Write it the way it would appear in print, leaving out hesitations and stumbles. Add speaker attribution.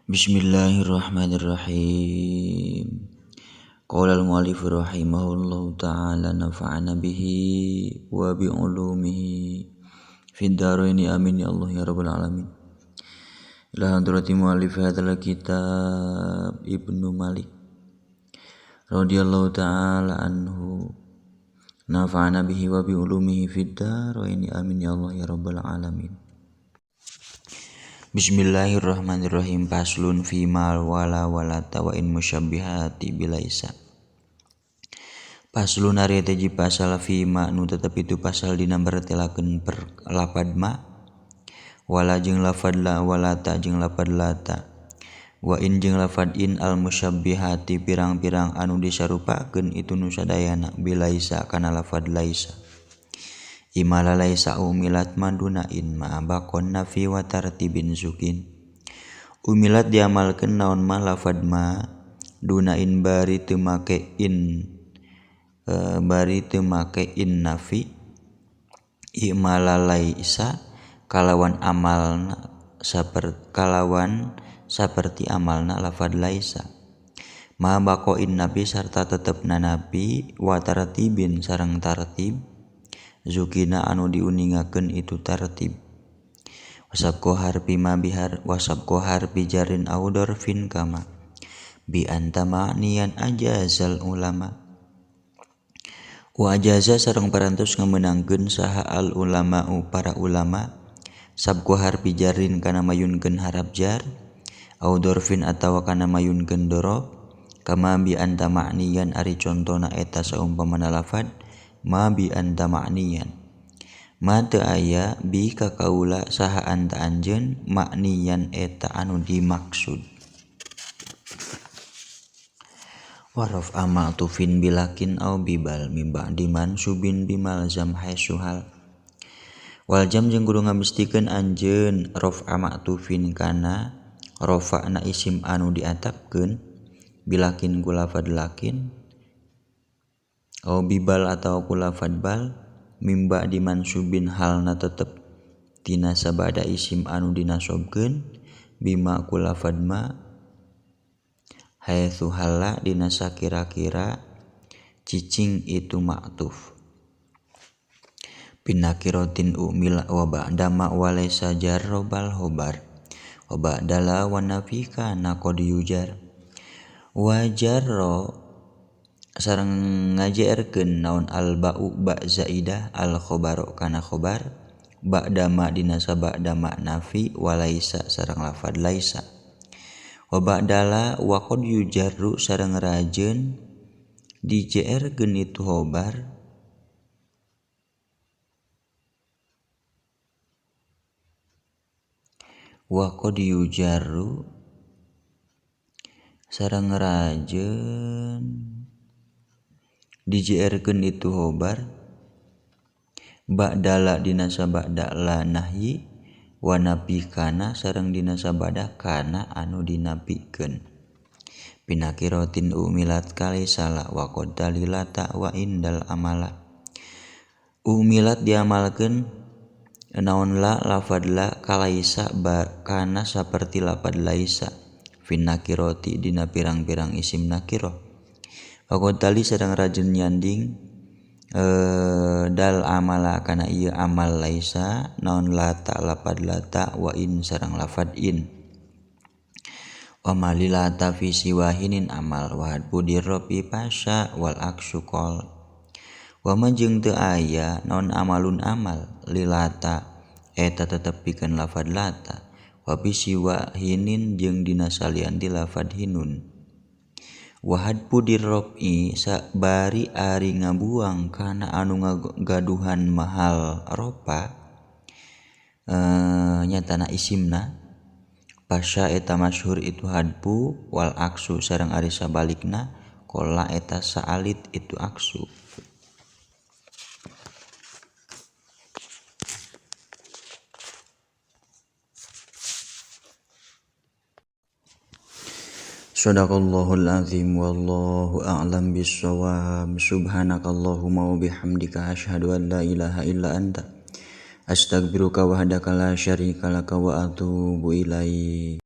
Speaker 1: Bismillahirrahmanirrahim. Qala al-mu'allif rahimahullahu ta'ala nafa'ana bihi wa bi ulumihi fid dharaini amin ya Allah ya rabbal alamin. Ila hadrati mu'allif hadzal kitab Ibnu Malik radhiyallahu ta'ala anhu nafa'ana bihi wa bi ulumihi fid dharaini amin ya Allah ya rabbal alamin. Bismillahirrahmanirrahim. Faslun fi ma wala walata wa in musyabbihati bilaisa. Faslun ari teh pasal fi ma nu tetep itu pasal dina bertelakeun per lapad ma wala jeung lafad la walata jeung lafad lata wa in jeung lafad in al musyabbihati pirang-pirang anu disarupakeun itu nu sadayana bilaisa kana lafad laisa. Imala laisa umilat maduna in ma bakon nafi wa tartibin zukin. Umilat diamalkeun naon ma lafad ma duna in bari teu make in bari teu make in nafi. Imala laisa kalawan amalna kalawan saperti amalna lafad laisa. Ma bako in nafi sarta tetepna nafi wa tartibin sareng tartib zukina anu diuningakeun itu tartib. Wasabko harfi ma bihar wasabko harfi jarin au dorfin kama bi anta ma'niyan ajazal ulama. Wa ajaza sareng parantos ngamenangkeun saha al ulama'u para ulama sabko harfi jarin kana mayunkeun harap jar au dorfin atawa kana mayunkeun dorob kama bi anta ma'niyan ari contona eta saumpamana lafad ma bi anta ma'niyan. Ma teu aya bi ka kaula saha anta anjeun ma'niyan eta anu dimaksud. Warof ama'tufin bilakin au bibal mim ba'di mansubin bimalzam haitsu hal. Wal jam jeung kudu ngamistikeun anjeun rof ama'tufin kana rofa'na isim anu diatapkeun bilakin ku lafad lakin au bibal atau ku lafad bal mimba dimansubin halna tetep tina sabada isim anu dinasobkeun bima ku lafad ma haitsu hala dina sakira-kira cicing itu ma'tuf. Binakiratin umila wa ba'da ma walaysa jarrobal khobar wa ba'dala wa nafi kana qad yujar wa jarro sareng ngajerkeun naon al ba'u ba zaidah al khabaro kana khabar ba'da ma dina sabada ma nafi walaisa sareng lafad laisa wa ba'dala wa qad yujarru sareng rajeun dijerkeun itu khobar wa qad yujarru sareng rajeun dijerkeun itu khobar ba'dala dina sabada la nahyi wa nafi kana sareng dina sabada kana anu dinapikeun. Binakiratin umilat kali sala wa qad dalilata wa indal amala. Umilat diamalkeun naon la lafad la kalaisa kana saperti lafad laisa fin nakirati dina pirang-pirang isim nakirah. Waktu tali sedang rajin nyanding dal amala kana ieu amal laisa naon lata lapad lata wa in sareng lafad in wa malilata fi siwahinin amal wa hadbu dirrobi pasya wal aksu qol wa ma jeung teu aya naon amalun amal lilata eta tetep pikeun lafad lata wa bi siwahinin jeung dina salian di lafad hinun. Wahad pudirrobi sabari ari ngabuang kana anu ngagaduhan mahal ropa nyatana isimna pasya eta masyhur itu hadbu wal aksu sareng ari sabalikna kola eta saalit itu aksu. Shadaqallahul azim wallahu a'lam bissawab. Subhanakallahumma wa bihamdika asyhadu an la ilaha illa anta astaghfiruka wahdaka la syarika laka wa atubu ilaik.